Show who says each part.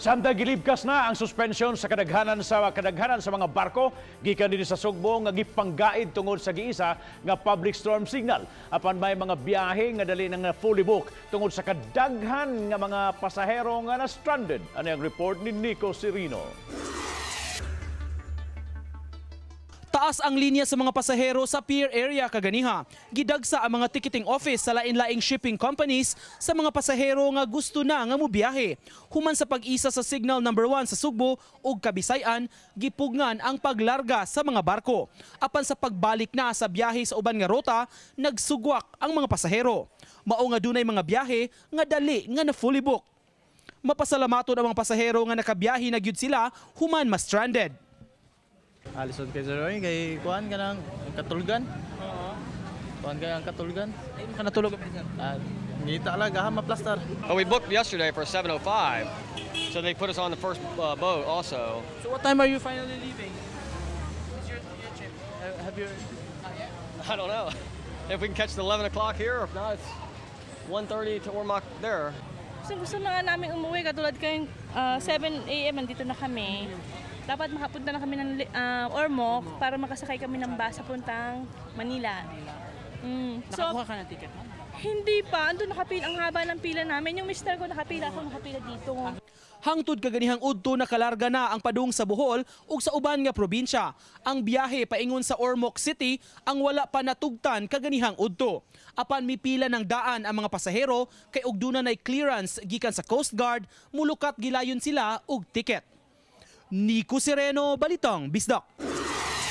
Speaker 1: Samtang gilibkas na ang suspension sa kadaghanan sa mga barko gikan dinhi sa Sugbo nga gipanggaid tungod sa giisa nga public storm signal. Apan may mga biyahe nga dali nang fully book tungod sa kadaghan nga mga pasahero nga na stranded. Ano ang report ni Nico Sirino?
Speaker 2: Taas ang linya sa mga pasahero sa pier area kaganiha. Gidagsa ang mga ticketing office sa lain-laing shipping companies sa mga pasahero nga gusto na nga mobiyahe. Human sa pag-isa sa signal number 1 sa Sugbo ug Kabisayan, gipugngan ang paglarga sa mga barko. Apan sa pagbalik na sa biyahe sa uban nga ruta, nagsugwak ang mga pasahero. Mao nga dunay mga biyahe nga dali nga na fully book. Mapasalamaton ang mga pasahero nga nakabiyahe na gyud sila human ma-stranded.
Speaker 3: Alisod kay sir oy, kay kuan ka ng katulgan. Oo. Kuan kay ang katulgan.
Speaker 2: Ay, makanatulog ka sir.
Speaker 3: Ah, ngita lang gaha maplastar.
Speaker 4: But we booked yesterday for 7:05, so they put us on the first boat also.
Speaker 2: So what time are you finally leaving? Is your trip? Have you?
Speaker 4: I don't know if we can catch the 11 o'clock here, or if not, it's 1:30 to Ormoc there.
Speaker 5: Gusto, gusto na nga namin umuwi, katulad kayong 7 a.m. andito na kami. Dapat makapunta na kami ng Ormoc para makasakay kami ng bus papuntang Manila. So,
Speaker 2: Nakakuha ka ng ticket, ma'am?
Speaker 5: Hindi pa. Andun nakapila. Ang haba ng pila namin. Yung mister ko nakapila, ako nakapila dito.
Speaker 2: Hangtod kaganihang udto, nakalarga na ang padung sa Bohol ug sa uban nga probinsya. Ang biyahe paingon sa Ormoc City ang wala pa natugtan kaganihang udto. Apan mipila ng daan ang mga pasahero kay og duna nay clearance gikan sa Coast Guard, mulukat gilayon sila og ticket. Nico Sereno, Balitang Bisdak.